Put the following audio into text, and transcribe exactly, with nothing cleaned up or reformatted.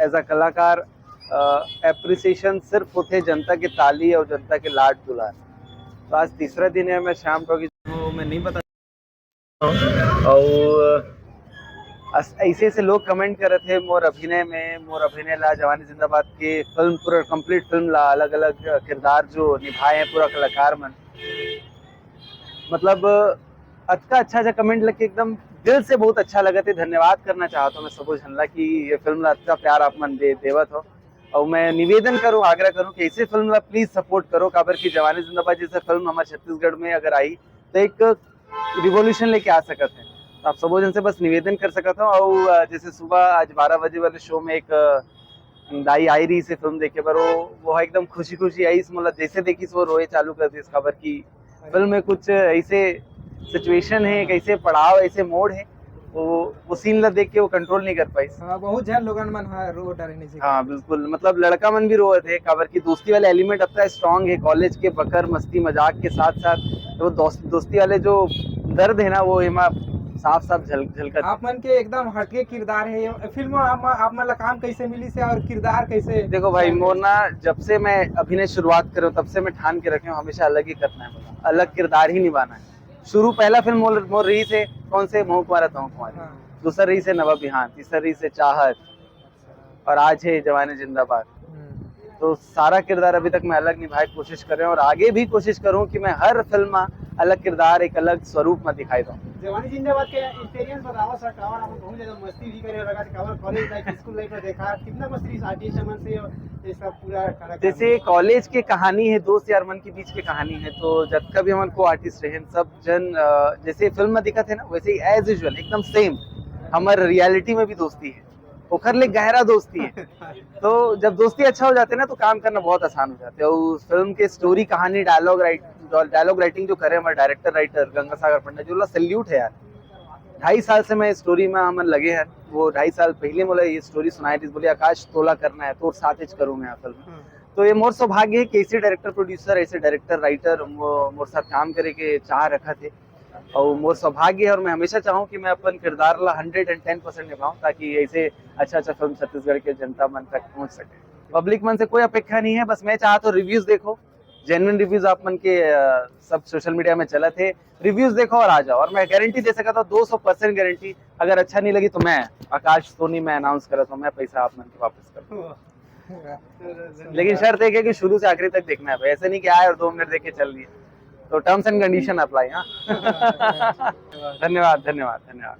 As a कलाकार appreciation सिर्फ होथे जनता के ताली और जनता के लाड दुलार। तो आज तीसरा दिन है, मैं श्याम टॉकीज में नहीं बता और अस-, ऐसे ऐसे लोग कमेंट करत हे मोर अभिनय में, मोर अभिनय ला, जवानी जिंदाबाद के फिल्म, पूरा कंप्लीट फिल्म ला, अलग अलग किरदार जो निभाए हैं पूरा कलाकार मन, मतलब अतका अच्छा अच्छा कमेंट लग के एकदम दिल से बहुत अच्छा लगत हे। धन्यवाद करना चाहत हूँ मैं सबो झन ला कि ये फिल्म ला अतका प्यार आप मन दे देवत हो। और मैं निवेदन करूँ, आग्रह करूँ कि ऐसे फिल्म ला प्लीज सपोर्ट करो, काबर कि जवानी जिंदाबाद जैसे फिल्म हमारे छत्तीसगढ़ में अगर आई तो एक रिवॉल्यूशन लेके आ सकत है। तो आप सबो जन से बस निवेदन कर सकत हो। और अ, जैसे सुबह आज बारह बजे वाले शो में एक अ, दाई आई रही से फिल्म देखे बर, वो वो एकदम खुशी खुशी आई, मोला जैसे देखिस वो रोए चालू कर दिस, काबर कि फिल्म में कुछ ऐसे सिचुएशन है, एक ऐसे पड़ाव, ऐसे मोड़ है, वो वो सीन ला देख के वो कंट्रोल नहीं कर पाई। हाँ, बहुत झन लोगन मन हा रो डरे नहीं से। हाँ बिल्कुल, मतलब लड़का मन भी रोए थे, काबर की दोस्ती वाले एलिमेंट अब तक स्ट्रांग है। कॉलेज के बकर मस्ती मजाक के साथ साथ वो दोस्त, दोस्ती वाले जो दर्द है ना, वो एमा साफ साफ झल झलकत। आप मन के एकदम हटके किरदार है ये फिल्म में। आप, आप मन ला काम कैसे मिली से और किरदार कैसे? देखो भाई, मोर ना जब से मैं अभिनय शुरुआत करूँ तब से मैं ठान के रखे हूँ हमेशा अलग ही करना है, बोला अलग किरदार ही निभाना है। शुरू पहला फिल्म मोर, मोर रही से कौन से, महू कुंवारा तहू कुंवारी, हाँ। दूसरा रही से नवा बिहान, तीसरा रही से चाहत, और आज है जवानी जिंदाबाद। हम्म। तो सारा किरदार अभी तक मैं अलग निभाए कोशिश कर रहे हूँ और आगे भी कोशिश करूँ कि मैं हर फिल्म में अलग किरदार, एक अलग स्वरूप में दिखाई दूँ। जवानी जिंदाबाद के एक्सपीरियंस बताओ सर, काबर आप बहुत ज्यादा मस्ती भी करे लगा, काबर कॉलेज लाइफ, स्कूल लाइफ में देखा, कितना मस्ती आर्टिस्ट मन से ये सब पूरा कलाकार जैसे कॉलेज के कहानी है, दोस्त यार मन के बीच के कहानी है, तो जतका भी हमन को आर्टिस्ट रहे सब जन अ, जैसे फिल्म में दिखत है ना, वैसे ही एज यूजुअल एकदम सेम हमारे रियलिटी में भी दोस्ती है, ओकर ले गहरा दोस्ती है। तो जब दोस्ती अच्छा हो जाते हैं ना तो काम करना बहुत आसान हो जाते हैं। और उस फिल्म के स्टोरी, कहानी, डायलॉग राइट डायलॉग राइटिंग जो करे हमारे डायरेक्टर राइटर गंगा सागर पंडा जी, उनला सैल्यूट है यार। ढाई साल से मैं स्टोरी में हमन लगे हैं। वो ढाई साल पहले मोला ये स्टोरी सुनाई थी, बोले आकाश तोला करना है, तोर साथ ही करूँ मैं फिल्म। तो ये मोर सौभाग्य है कि ऐसे डायरेक्टर प्रोड्यूसर, ऐसे डायरेक्टर राइटर मोर साथ काम करे के चाह रखा थे और मोर सौभाग्य है और मैं हमेशा चाहूँ कि मैं अपन किरदार ला हंड्रेड एंड टेन परसेंट निभाऊँ, ताकि ऐसे अच्छा अच्छा फिल्म छत्तीसगढ़ के जनता मन तक पहुँच सके। पब्लिक मन से कोई अपेक्षा नहीं है, बस मैं चाहता हूँ रिव्यूज देखो, जेन्युइन रिव्यूज आप मन के अ, सब सोशल मीडिया में चलत है, रिव्यूज देखो और आ जाओ। और मैं गारंटी दे सकता हूँ, दो सौ परसेंट गारंटी, अगर अच्छा नहीं लगी तो मैं, आकाश सोनी, मैं अनाउंस करता हूँ, मैं पैसा आप मन के वापस कर दूँ। लेकिन शर्त एक है कि शुरू से आखिरी तक देखना है भाई, ऐसे नहीं कि आए और दो मिनट देख के चल दिए। तो टर्म्स एंड कंडीशन अप्लाई। हाँ। धन्यवाद, धन्यवाद, धन्यवाद।